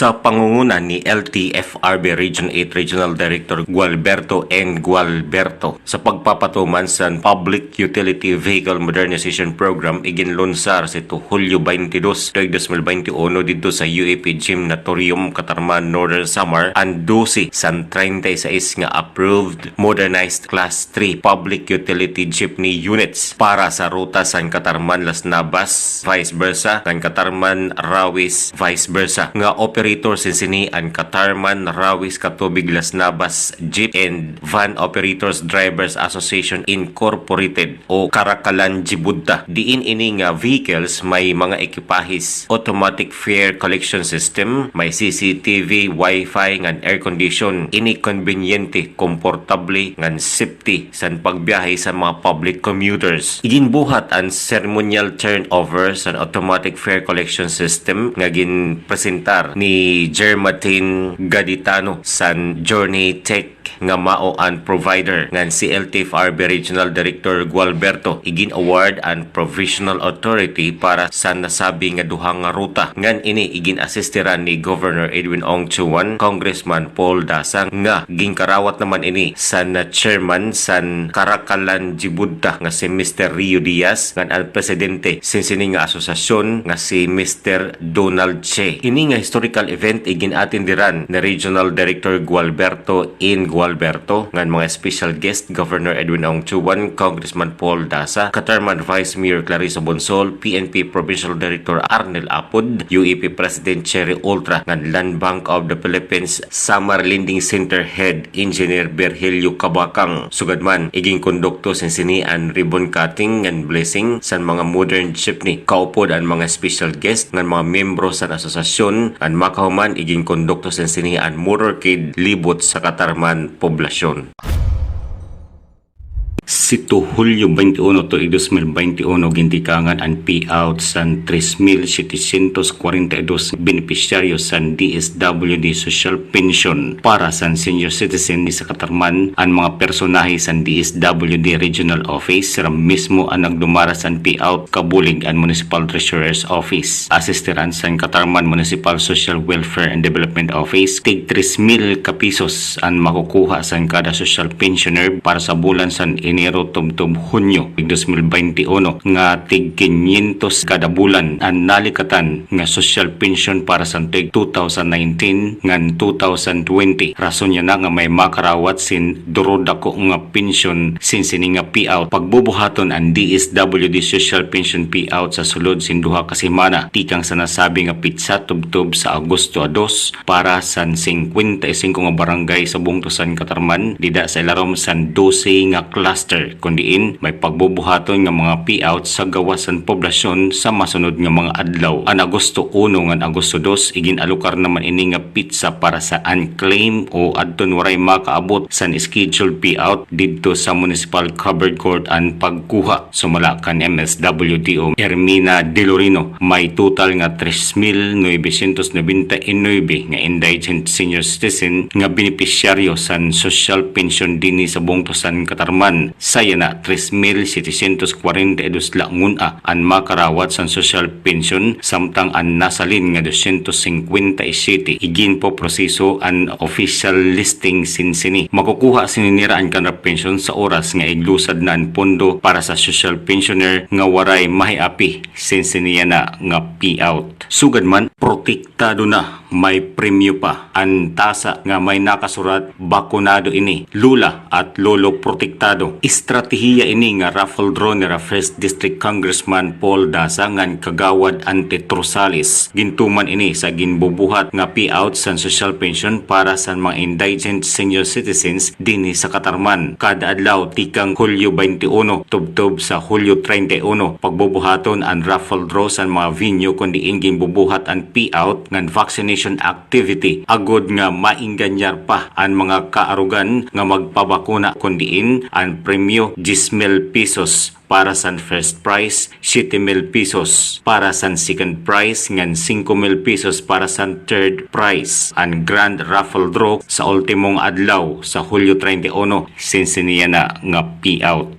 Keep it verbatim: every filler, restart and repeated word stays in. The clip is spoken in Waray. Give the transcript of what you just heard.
Sa pangunguna ni L T F R B Region eight Regional Director Gualberto N. Gualberto, sa pagpapatuman san Public Utility Vehicle Modernization Program, iginlunsar sito Hulyo twenty-two, tuig dos mil twenty-one, didto sa U A P Gymnatorium, Catarman, Northern Samar, an dose san treinta y seis nga approved modernized Class three public utility jeepney units para sa ruta san Catarman, Las Navas, vice versa, ngan Catarman, Rawis, vice versa, nga operator sin sini an Catarman, Rawis, Catubig, Las Navas Jeep and Van Operators Drivers Association Incorporated o Karakalan Jibudta. Diin ini nga vehicles may mga ekipahis, automatic fare collection system, may C C T V, Wi-Fi, ngan air condition. Ini konbinyente, komportable, ngan safety san pagbiyahe sa mga public commuters. Iginbuhat an ceremonial turnover san automatic fare collection system nga ginpresentar ni Jermatin Gaditano san Journey Tech nga mao an provider, ngan si L T F R B Regional Director Gualberto igin-award an provisional authority para sa nasabi nga duha nga ruta, ngan ini igin-asistiran ni Governor Edwin Ongchuan, Congressman Paul Daza, nga ginkarawat naman ini san chairman san Karakalan Jibudta nga si Mister Rio Diaz, ngan an presidente sin sini nga asosasyon nga si Mister Donald Che. Ini nga historical event igin-atenderan ni Regional Director Gualberto N. Gualberto, ngan mga special guest, Governor Edwin Ongchuan, Congressman Paul Daza, Catarman Vice Mayor Clarissa Bonsol, P N P Provincial Director Arnel Apod, U A P President Cherry Ultra, ngan Land Bank of the Philippines Samar Lending Center Head Engineer Virgilio Cabacang. Sugad man, igin-kondukto sin sini an ribbon cutting ngan blessing san mga modern jeepney, kaupod an mga special guest ngan mga miyembro san asosasyon, ngan makahuman igin-kondukto sin sini an motorcade libot sa Catarman poblasyon. Sito Hulyo twenty-one tuig dos mil twenty-one, gintikangan an payout san tres mil setecientos cuarenta y dos benepisyaryo san D S W D social pension para san senior citizen sa Catarman. An mga personahe san D S W D Regional Office, sira mismo an nagdumara san payout, kabulig an Municipal Treasurer's Office. Asistiran san Catarman Municipal Social Welfare and Development Office, tig tres mil ka pesos an makukuha san kada social pensioner para sa bulan san Enero tubtob Hunyo, tig dos mil twenty-one, nga tig kinyentos kada bulan an nalikatan nga social pension para san tuig two thousand nineteen ngan two thousand twenty. Rason yana nga may makarawat sin duro dako nga pensyon sin sini nga payout. Pagbubuhaton an D S W D social pension payout sa sulod sin duha ka semana tikang sa nasabi nga petsa tubtob sa Agosto a dos para san singkwenta y singko nga barangay sa bungto san Catarman, dida sa ilarom san dose nga cluster, kun diin may pagbubuhaton nga mga payout sa gawas san poblasyon sa masunod nga mga adlaw. An Agosto uno ngan Agosto dos, igin-alokar naman ini nga petsa para sa unclaimed o adton waray makaabot san scheduled payout didto sa Municipal Covered Court an pagkuha. Sumala kan M S W D O Ermina Delorino, may total nga tres mil novecientos noventa y nuebe nga indigent senior citizen nga benepisyaryo san social pension dinhi sa bungto san Catarman. Sa yana, tres mil setecientos cuarenta y dos la ngun-a an makarawat san social pension, samtang an nasalin nga dosyentos singkwenta y siyete iginpoproseso an official listing sin sini. Makukuha sini nira an kanra pension sa oras nga iglusad na an pondo para sa social pensioner nga waray mahiapi sin sini yana nga payout. Sugad man, protektado na, may premyo pa. An tasa nga may nakasurat, "Bakunado ini, Lola at Lolo protektado." Estratehiya ini nga raffle draw nira First District Congressman Paul Daza ngan Kagawad Ante Rosales. Gintuman ini sa ginbubuhat nga payout san social pension para sa mga indigent senior citizens dinhi sa Catarman. Kada adlaw tikang Hulyo twenty-one tubtob sa Hulyo treinta y uno, pagbubuhaton an raffle draw sa mga venue kon diin ginbubuhat an payout ngan vaccination activity, agod nga maenganyar pa an mga kaarugan nga magpabakuna, kon diin an premyo diyes mil pesos para sa first prize, siyete mil pesos para sa second prize, ngan singko mil pesos para sa third prize. An grand raffle draw sa ultimong adlaw sa Hulyo treinta y uno, sin sini yana nga payout.